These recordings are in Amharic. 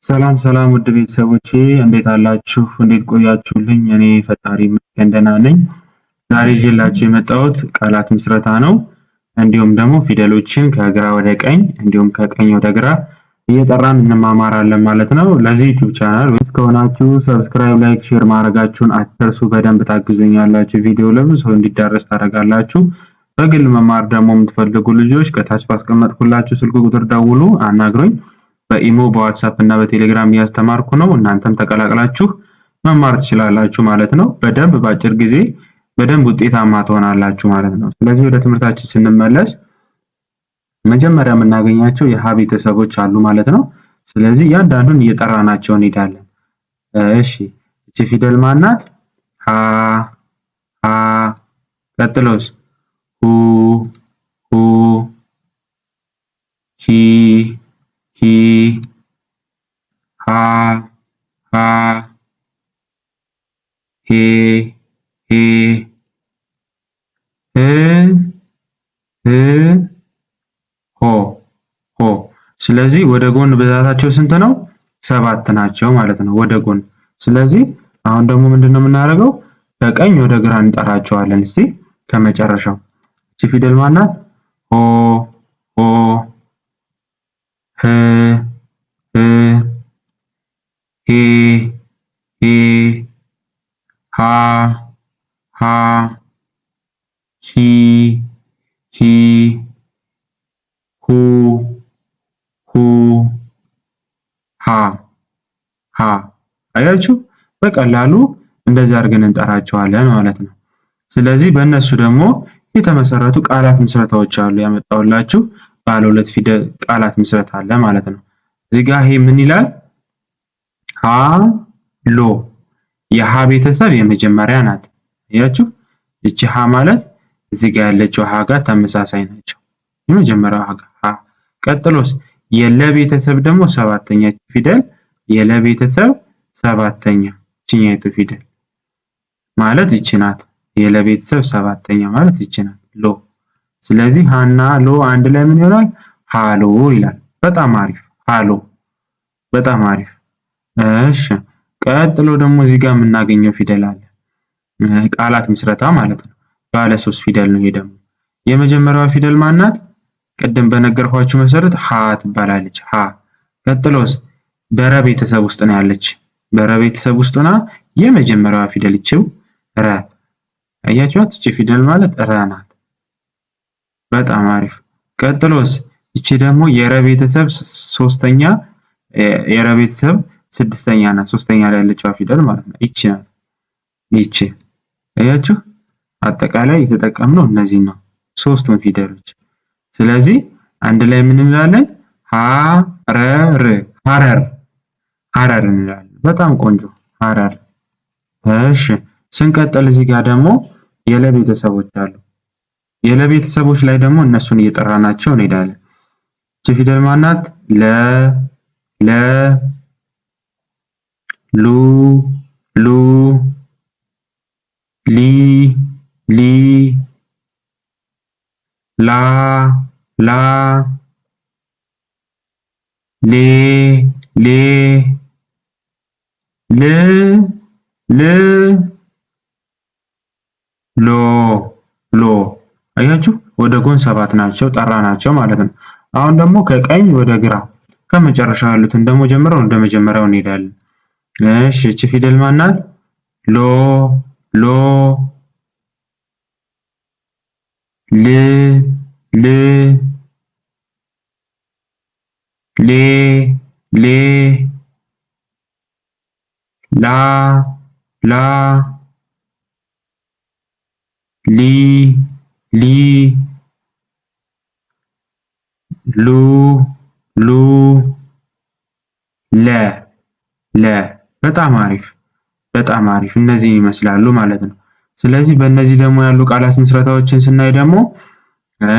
ሰላም ሰላም ውድ ቤተሰቦቼ እንዴት አላችሁ? እንዴት ቆያችሁልኝ? እኔ ፈጣሪ ይመስገን ደህና ነኝ። ዛሬ ይዤላችሁ የመጣሁት ቃላት ምስረታ ነው። እንዲሁም ደግሞ ፊደሎችን ከግራ ወደ ቀኝ እንዲሁም ከቀኝ ወደ ግራ እየጠራን እንማማራለን ማለት ነው። ለዚህ YouTube channel አዲስ ከሆናችሁ subscribe፣ like፣ share ማድረጋችሁን አትርሱ። በደንብ ታግዙኛላችሁ። ቪዲዮ ለብዙ ሰው እንዲዳረስ ታደርጋላችሁ። በግል መማር ደግሞ የምትፈልጉ ልጆች ከታች ባስቀመጥኩላችሁ ስልክ ቁጥር ደውሉ፣ አናግሩኝ። በኢሞ፣ በዋትሳፕ እና በቴሌግራም እያስተማርኩ ነው። እናንተም ተቀላቅላችሁ መማር ትችላላችሁ ማለት ነው። በደንብ በአጭር ጊዜ በደንብ ውጤታማ ትሆናላችሁ ማለት ነው። ስለዚህ ወደ ትምህርታችን ስንመለስ መጀመሪያ የምናገኛቸው የሀ ቤተሰቦች አሉ ማለት ነው። ስለዚህ እያንዳንዱን እየጠራናቸው እንሄዳለን። እሺ፣ እቺ ፊደል ማናት? ሀ ሀ። ቀጥሎስ? ሁ ሁ፣ ሂ ሂ፣ ሃ ሃ፣ ሄ ሄ፣ ህ ህ፣ ሆ ሆ። ስለዚህ ወደ ጎን ብዛታቸው ስንት ነው? ሰባት ናቸው ማለት ነው ወደ ጎን። ስለዚህ አሁን ደግሞ ምንድነው የምናደርገው? ከቀኝ ወደ ግራ እንጠራቸዋለን። እስቲ ከመጨረሻው እቺ ፊደል ማናት? ሆ ሆ፣ ህ ህ፣ ሄ ሄ፣ ሃ ሃ፣ ሂ ሂ፣ ሁ ሁ፣ ሃ ሃ። አያችሁ፣ በቀላሉ እንደዚህ አድርገን እንጠራቸዋለን ማለት ነው። ስለዚህ በእነሱ ደግሞ የተመሰረቱ ቃላት ምስረታዎች አሉ። ያመጣሁላችሁ ባለ ሁለት ፊደል ቃላት ምስረታ አለ ማለት ነው። እዚህ ጋር ይሄ ምን ይላል? ሀ ሎ፣ የሀ ቤተሰብ የመጀመሪያ ናት። አያችሁ፣ እቺ ሀ ማለት እዚህ ጋር ያለችው ሀ ጋር ተመሳሳይ ናቸው። የመጀመሪያው ሀ ጋር ሀ። ቀጥሎስ የለ ቤተሰብ ደግሞ ሰባተኛ ፊደል፣ የለ ቤተሰብ ሰባተኛ እቺኛይቱ ፊደል ማለት ይቺ ናት። የለ ቤተሰብ ሰባተኛ ማለት ይቺ ናት፣ ሎ። ስለዚህ ሃና ሎ አንድ ላይ ምን ይሆናል? ሃሎ ይላል። በጣም አሪፍ ሃሎ፣ በጣም አሪፍ። እሺ፣ ቀጥሎ ደግሞ እዚህ ጋር የምናገኘው ፊደል አለ፣ ቃላት ምስረታ ማለት ነው። ባለ ሶስት ፊደል ነው ይሄ ደግሞ። የመጀመሪያዋ ፊደል ማናት? ቅድም በነገርኳችሁ መሰረት ሀ ትባላለች። ሀ። ቀጥሎስ በረ ቤተሰብ ውስጥ ነው ያለች። በረ ቤተሰብ ውስጥ ሆና የመጀመሪያዋ ፊደል ይቺው ረ። አያችኋት? እቺ ፊደል ማለት ረ ናት። በጣም አሪፍ። ቀጥሎስ እቺ ደግሞ የረ ቤተሰብ ሶስተኛ፣ የረ ቤተሰብ ስድስተኛ ናት። ሶስተኛ ላይ ያለችዋ ፊደል ማለት ነው። ይቺ ናት። ይቺ አያችሁ፣ አጠቃላይ የተጠቀምነው እነዚህን ነው፣ ሶስቱን ፊደሎች። ስለዚህ አንድ ላይ ምን እንላለን? ሀረር፣ ሀረር፣ ሀረር እንላለን። በጣም ቆንጆ ሀረር። እሺ፣ ስንቀጥል እዚህ ጋር ደግሞ የለ ቤተሰቦች አሉ። የለ ቤተሰቦች ላይ ደግሞ እነሱን እየጠራናቸው እንሄዳለን። እቺ ፊደል ማናት? ለ ለ፣ ሉ ሉ፣ ሊ ሊ፣ ላ ላ፣ ሌ ሌ፣ ል ል፣ ሎ ሎ። አያችሁ፣ ወደ ጎን ሰባት ናቸው፣ ጠራናቸው ማለት ነው። አሁን ደግሞ ከቀኝ ወደ ግራ ከመጨረሻው ያሉትን ደግሞ ጀምረው ወደ መጀመሪያው እንሄዳለን። እሺ፣ እቺ ፊደል ማናት? ሎ ሎ፣ ል ል፣ ሌ ሌ፣ ላ ላ፣ ሊ ሊ፣ ሉ ሉ፣ ለ ለ። በጣም አሪፍ፣ በጣም አሪፍ። እነዚህን ይመስላሉ ማለት ነው። ስለዚህ በእነዚህ ደግሞ ያሉ ቃላት ምስረታዎችን ስናይ ደግሞ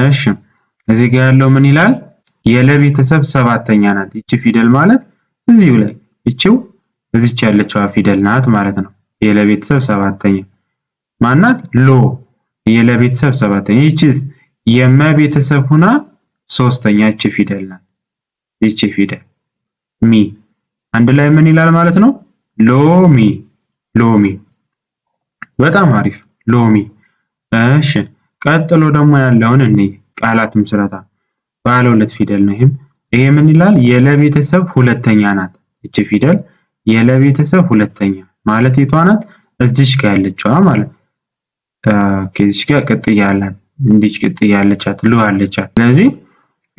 እሺ፣ እዚህ ጋር ያለው ምን ይላል? የለ ቤተሰብ ሰባተኛ ናት። ይቺ ፊደል ማለት እዚሁ ላይ ይቺው እዚች ያለችዋ ፊደል ናት ማለት ነው። የለ ቤተሰብ ሰባተኛ ማናት? ሎ፣ የለ ቤተሰብ ሰባተኛ። ይቺስ የመ ቤተሰብ ሁና ሶስተኛ እቺ ፊደል ናት። ይቺ ፊደል ሚ አንድ ላይ ምን ይላል ማለት ነው? ሎሚ ሎሚ። በጣም አሪፍ ሎሚ። እሺ ቀጥሎ ደግሞ ያለውን እኔ ቃላት ምስረታ ባለ ሁለት ፊደል ነው። ይሄም ይሄ ምን ይላል? የለቤተሰብ ሁለተኛ ናት። እቺ ፊደል የለቤተሰብ ሁለተኛ ማለት የቷ ናት? እዚች ጋር ያለችዋ ማለት okay። እዚች ጋር ቅጥያ አላት፣ እንዲች ቅጥያ አለቻት፣ ሉ አለቻት። ስለዚህ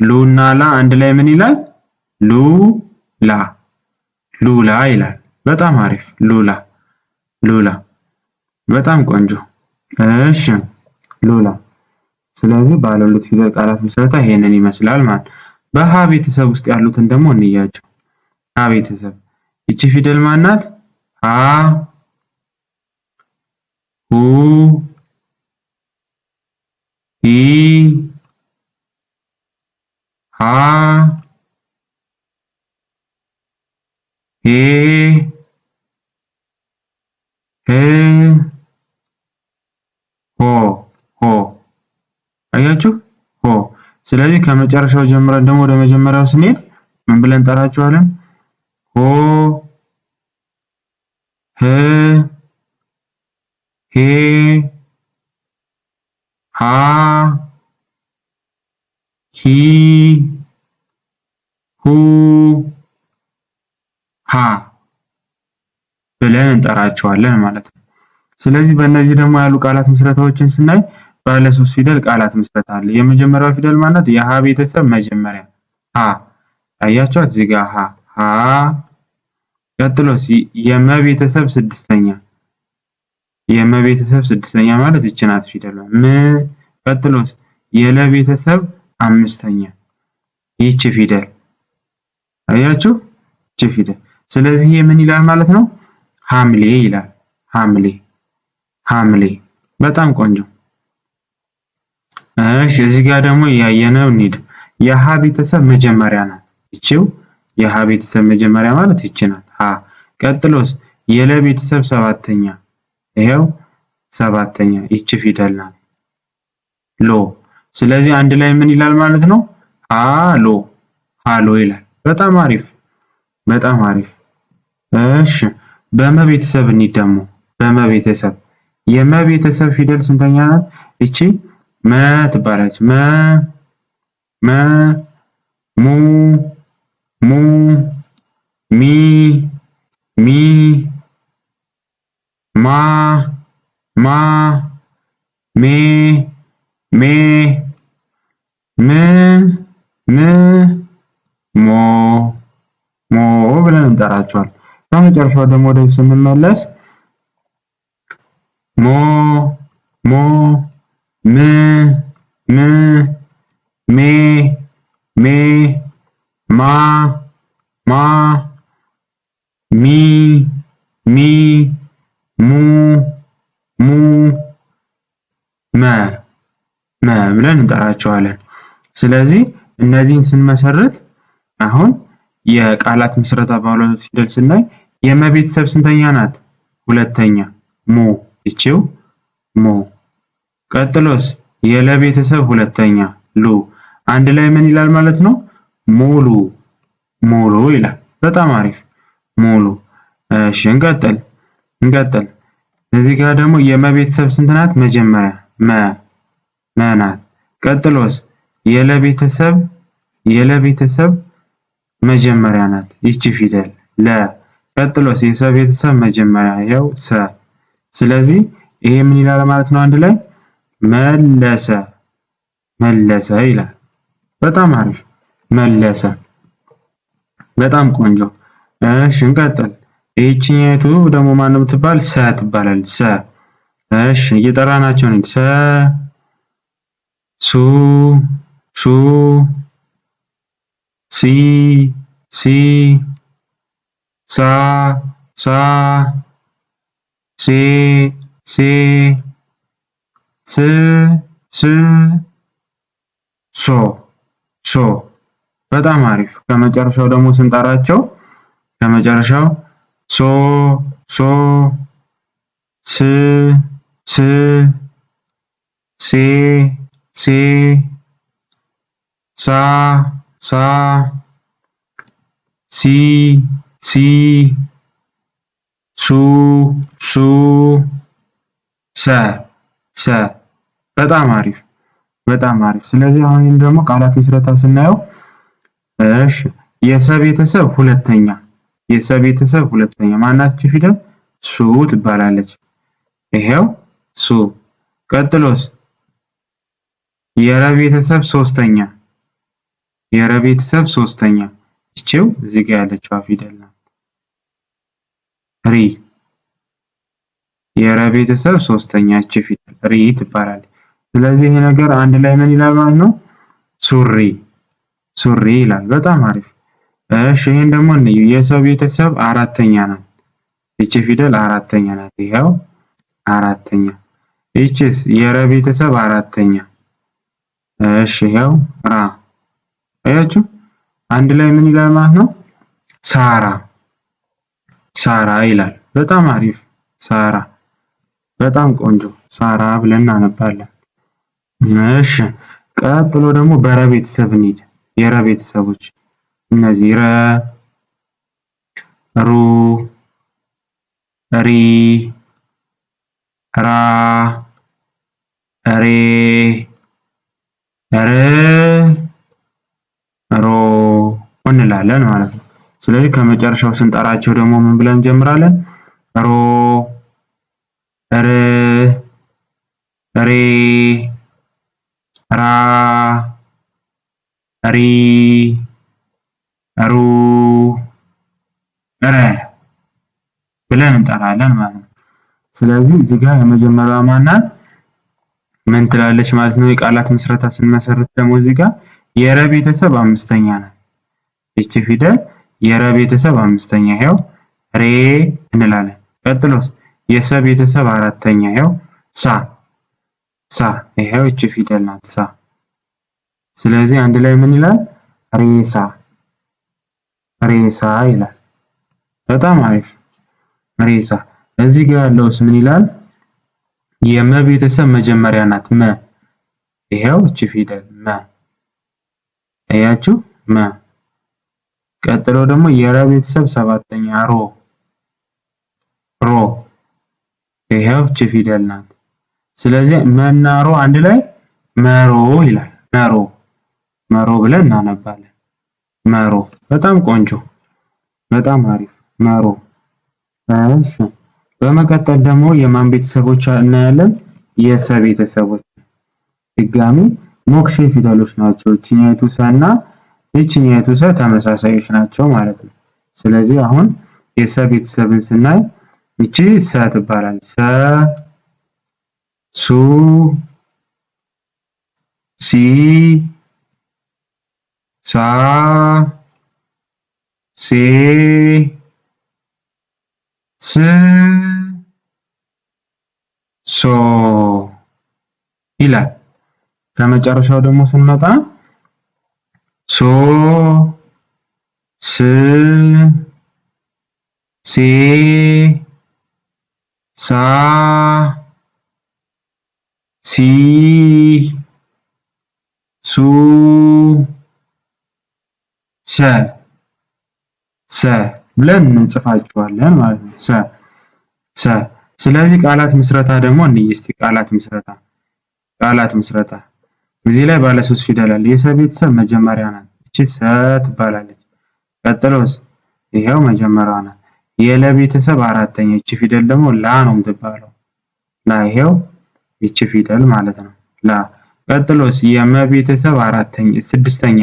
ሉና ላ አንድ ላይ ምን ይላል? ሉላ ሉላ ይላል። በጣም አሪፍ ሉላ ሉላ። በጣም ቆንጆ። እሺ ሉላ። ስለዚህ ባለ ሁለት ፊደል ቃላት ምስረታ ይሄንን ይመስላል ማለት። በሀ ቤተሰብ ውስጥ ያሉትን ደግሞ እንያቸው። ሀ ቤተሰብ ይቺ ፊደል ማናት? ሀ ሁ ሂ ሃ ሄ ህ ሆ ሆ። አያችሁ ሆ። ስለዚህ ከመጨረሻው ጀምረን ደግሞ ወደ መጀመሪያው ስንሄድ ምን ብለን እንጠራቸዋለን? ሆ ህ ሄ ሃ ሂ ሁ ሃ ብለን እንጠራቸዋለን ማለት ነው። ስለዚህ በእነዚህ ደግሞ ያሉ ቃላት ምስረታዎችን ስናይ ባለ ሶስት ፊደል ቃላት ምስረታ አለ። የመጀመሪያው ፊደል ማለት የሀ ቤተሰብ መጀመሪያ ሀ አያችኋት እዚህ ጋር ሀ ሀ። ቀጥሎስ የመ ቤተሰብ ስድስተኛ የመ ቤተሰብ ስድስተኛ ማለት ይቺ ናት ፊደሏ ም። ቀጥሎስ የለ ቤተሰብ አምስተኛ ይቺ ፊደል አያችሁ ይቺ ፊደል። ስለዚህ ይሄ ምን ይላል ማለት ነው? ሐምሌ ይላል። ሐምሌ ሐምሌ። በጣም ቆንጆ። እሺ እዚህ ጋር ደግሞ እያየነው እንሂድ። የሀ ቤተሰብ መጀመሪያ ናት ይቺው። የሀ ቤተሰብ መጀመሪያ ማለት ይቺ ናት ሀ። ቀጥሎስ የለ ቤተሰብ ሰባተኛ፣ ይሄው ሰባተኛ ይቺ ፊደል ናት ሎ። ስለዚህ አንድ ላይ ምን ይላል ማለት ነው? ሃሎ ሃሎ ይላል። በጣም አሪፍ በጣም አሪፍ። እሺ በመ ቤተሰብ እንሂድ ደግሞ በመ ቤተሰብ የመ ቤተሰብ ፊደል ስንተኛ ናት? እቺ መ ትባላለች። መ መ ሙ ሙ ሚ ሚ ማ ማ ሜ ሜ ም ም ሞ ሞ ብለን እንጠራቸዋለን። በመጨረሻው ደግሞ ወደዚህ ስንመለስ ሞ ሞ ም ም ሜ ሜ ማ ማ ሚ ሚ ሙ ሙ መ መ ብለን እንጠራቸዋለን። ስለዚህ እነዚህን ስንመሰርት አሁን የቃላት ምስረታ ባለ ሁለት ፊደል ስናይ የመ ቤተሰብ ስንተኛ ናት? ሁለተኛ ሙ ይቺው ሙ። ቀጥሎስ የለ ቤተሰብ ሁለተኛ ሉ። አንድ ላይ ምን ይላል ማለት ነው? ሙሉ ሙሉ ይላል። በጣም አሪፍ ሙሉ። እሺ እንቀጥል እንቀጥል። እዚህ ጋር ደግሞ የመ ቤተሰብ ስንት ናት? መጀመሪያ መ መ ናት። ቀጥሎስ የለ ቤተሰብ የለ ቤተሰብ መጀመሪያ ናት ይቺ ፊደል ለ። ቀጥሎስ የሰ ቤተሰብ መጀመሪያ ይኸው ሰ። ስለዚህ ይሄ ምን ይላል ማለት ነው? አንድ ላይ መለሰ መለሰ ይላል። በጣም አሪፍ መለሰ። በጣም ቆንጆ። እሺ እንቀጥል። ይህችኛይቱ ደግሞ ማን ነው የምትባል? ሰ ትባላለች። ሰ። እሺ እየጠራናቸው ነው። ሰ ሱ ሱ ሲ ሲ ሳ ሳ ሴ ሴ ስ ስ ሶ ሶ። በጣም አሪፍ። ከመጨረሻው ደግሞ ስንጠራቸው ከመጨረሻው ሶ ሶ ስ ስ ሴ ሴ ሳ ሳ ሲ ሲ ሱ ሱ ሰ ሰ። በጣም አሪፍ በጣም አሪፍ። ስለዚህ አሁን ደግሞ ቃላት ምስረታ ስናየው እሺ የሰ ቤተሰብ ሁለተኛ የሰ ቤተሰብ ሁለተኛ ማናት? እቺ ፊደል ሱ ትባላለች። ይሄው ሱ። ቀጥሎስ የረ ቤተሰብ ሶስተኛ የረ ቤተሰብ ሶስተኛ እቺው እዚህ ጋር ያለችዋ ፊደል ናት። ሪ የረ ቤተሰብ ሶስተኛ እቺ ፊደል ሪ ትባላለች። ስለዚህ ይሄ ነገር አንድ ላይ ምን ይላል ማለት ነው? ሱሪ ሱሪ ይላል። በጣም አሪፍ። እሺ ይሄን ደግሞ እንዩ። የሰ ቤተሰብ አራተኛ ናት። ይቺ ፊደል አራተኛ ናት። ይሄው አራተኛ። ይቺስ የረ ቤተሰብ አራተኛ። እሺ ይሄው ራ። አያችሁ አንድ ላይ ምን ይላል ማለት ነው? ሳራ ሳራ ይላል። በጣም አሪፍ ሳራ፣ በጣም ቆንጆ ሳራ ብለን እናነባለን። እሺ ቀጥሎ ደግሞ በረ ቤተሰብ እንሂድ። የረ ቤተሰቦች እነዚህ ረ፣ ሩ፣ ሪ፣ ራ፣ ሬ፣ ር፣ ሮ እንላለን ማለት ነው። ስለዚህ ከመጨረሻው ስንጠራቸው ደግሞ ምን ብለን እንጀምራለን? ሮ፣ ር፣ ሬ፣ ራ፣ ሪ፣ ሩ፣ ረ ብለን እንጠራለን ማለት ነው። ስለዚህ እዚህ ጋር የመጀመሪያዋ ማናት? ምን ትላለች ማለት ነው? የቃላት ምስረታ ስንመሰርት ደግሞ እዚህ ጋር የረ ቤተሰብ አምስተኛ ናት። ይቺ ፊደል የረ ቤተሰብ አምስተኛ ይኸው ሬ እንላለን። ቀጥሎስ የሰ ቤተሰብ አራተኛ ይኸው ሳ ሳ ይኸው ይቺ ፊደል ናት ሳ። ስለዚህ አንድ ላይ ምን ይላል? ሬሳ ሬሳ ይላል። በጣም አሪፍ ሬሳ። እዚህ ጋር ያለውስ ምን ይላል? የመ ቤተሰብ መጀመሪያ ናት መ። ይኸው እቺ ፊደል መ አያችሁ መ። ቀጥሎ ደግሞ የረ ቤተሰብ ሰባተኛ ሮ ሮ ይኸው እቺ ፊደል ናት። ስለዚህ መና ሮ አንድ ላይ መሮ ይላል። መሮ መሮ ብለን እናነባለን። መሮ በጣም ቆንጆ በጣም አሪፍ መሮ። እሺ በመቀጠል ደግሞ የማን ቤተሰቦች እናያለን? የሰ ቤተሰቦች ድጋሚ ሞክሼ ፊደሎች ናቸው። ይችኛይቱ ሰ እና ይችኛይቱ ሰ ተመሳሳዮች ናቸው ማለት ነው። ስለዚህ አሁን የሰ ቤተሰብን ስናይ ይቺ ሰ ትባላለች። ሰ፣ ሱ፣ ሲ፣ ሳ፣ ሴ፣ ስ፣ ሶ ይላል። ከመጨረሻው ደግሞ ስንመጣ ሶ፣ ስ፣ ሴ፣ ሳ፣ ሲ፣ ሱ፣ ሰ ሰ ብለን እንጽፋቸዋለን ማለት ነው። ሰ ሰ። ስለዚህ ቃላት ምስረታ ደግሞ እንይ እስቲ። ቃላት ምስረታ ቃላት ምስረታ እዚህ ላይ ባለ ሶስት ፊደል አለ። የሰ ቤተሰብ መጀመሪያ ናት። እቺ ሰ ትባላለች። ቀጥሎስ ይሄው መጀመሪያዋ ናት። የለ ቤተሰብ አራተኛ፣ እቺ ፊደል ደግሞ ላ ነው የምትባለው። ላ ይሄው ይቺ ፊደል ማለት ነው። ላ። ቀጥሎስ የመ ቤተሰብ አራተኛ ስድስተኛ፣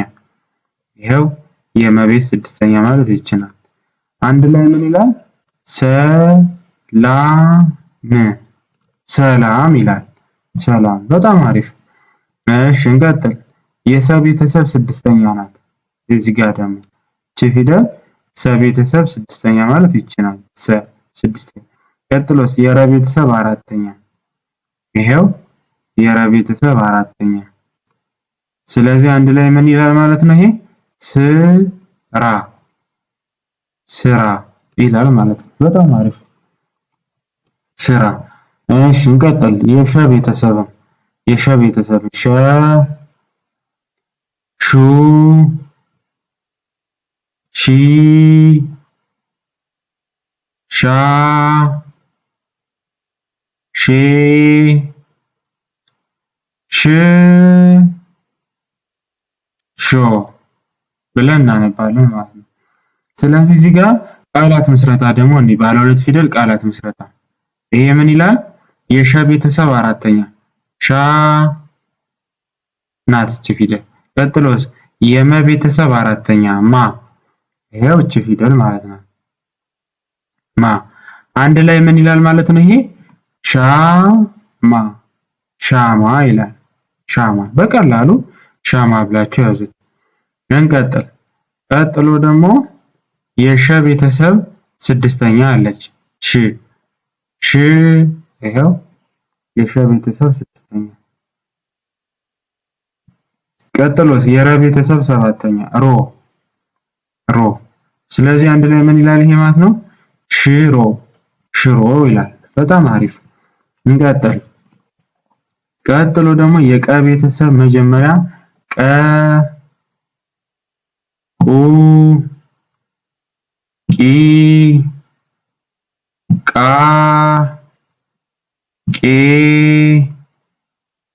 ይሄው የመቤት ስድስተኛ ማለት ይቺ ናት። አንድ ላይ ምን ይላል? ሰላም ሰላም ይላል። ሰላም በጣም አሪፍ። እሺ እንቀጥል። የሰ ቤተሰብ ስድስተኛ ናት። እዚህ ጋር ደግሞ እቺ ፊደል ሰ ቤተሰብ ስድስተኛ ማለት ይቺ ናት። ሰ ስድስተኛ። ቀጥሎስ የረ ቤተሰብ አራተኛ። ይሄው የረ ቤተሰብ አራተኛ። ስለዚህ አንድ ላይ ምን ይላል ማለት ነው? ይሄ ስራ ስራ ይላል ማለት ነው። በጣም አሪፍ ስራ። እሺ እንቀጥል። የሸ ቤተሰብ የሸ ቤተሰብ ሸ፣ ሹ፣ ሺ፣ ሻ ሼ ሽ ሾ ብለን እናነባለን ማለት ነው። ስለዚህ እዚህ ጋር ቃላት ምስረታ ደግሞ እንዲህ ባለ ሁለት ፊደል ቃላት ምስረታ ይሄ ምን ይላል? የሸ ቤተሰብ አራተኛ ሻ ናት እቺ ፊደል። ቀጥሎስ የመ ቤተሰብ አራተኛ ማ፣ ይሄው እቺ ፊደል ማለት ነው። ማ አንድ ላይ ምን ይላል ማለት ነው? ይሄ ሻማ ሻማ ይላል። ሻማ በቀላሉ ሻማ ብላችሁ ያዙት። እንቀጥል። ቀጥሎ ደግሞ የሸ ቤተሰብ ስድስተኛ አለች ሽ ሽ ይሄው የሸ ቤተሰብ ስድስተኛ። ቀጥሎስ የረ ቤተሰብ ሰባተኛ ሮ ሮ። ስለዚህ አንድ ላይ ምን ይላል ይሄ ማለት ነው? ሽሮ ሽሮ ይላል። በጣም አሪፍ። እንቀጥል። ቀጥሎ ደግሞ የቀ ቤተሰብ መጀመሪያ ቀ ቁ ቂ ቃ ቄ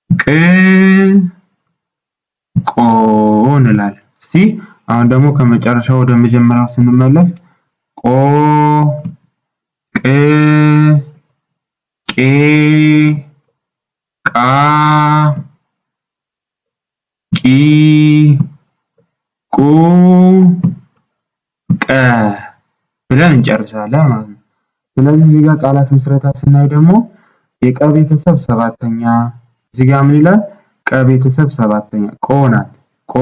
ቅ ቆ እንላለን። እስቲ አሁን ደግሞ ከመጨረሻው ወደ መጀመሪያው ስንመለስ ቆ ቅ ቄ ቃ ቂ ቁ ቀ ብለን እንጨርሳለን ማለት ነው። ስለዚህ እዚህ ጋር ቃላት ምስረታ ስናይ ደግሞ የቀ ቤተሰብ ሰባተኛ እዚህ ጋር ምን ይላል? ቀ ቤተሰብ ሰባተኛ ቆ ናት። ቆ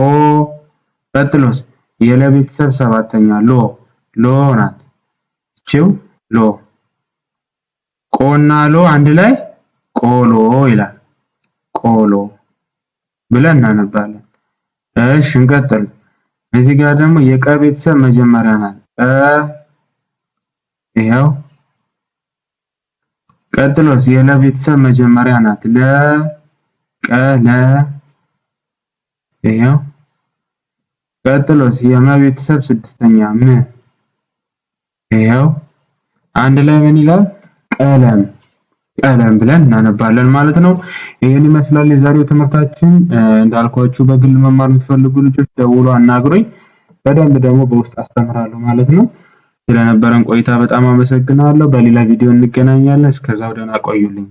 ቀጥሎስ የለ ቤተሰብ ሰባተኛ ሎ ሎ ናት። እቺው ሎ ቆና ሎ አንድ ላይ ቆሎ ይላል። ቆሎ ብለን እናነባለን። እሺ እንቀጥል። እዚህ ጋር ደግሞ የቀ ቤተሰብ መጀመሪያ ናት። ቀ ይኸው። ቀጥሎስ የለ ቤተሰብ መጀመሪያ ናት። ለ ቀ ለ ይኸው። ቀጥሎስ የመ ቤተሰብ ስድስተኛ ም ይኸው። አንድ ላይ ምን ይላል? ቀለም ቀለም ብለን እናነባለን ማለት ነው። ይህን ይመስላል የዛሬው ትምህርታችን። እንዳልኳችሁ በግል መማር የምትፈልጉ ልጆች ደውሎ አናግሩኝ። በደንብ ደግሞ በውስጥ አስተምራለሁ ማለት ነው። ስለነበረን ቆይታ በጣም አመሰግናለሁ። በሌላ ቪዲዮ እንገናኛለን። እስከዛው ደህና ቆዩልኝ።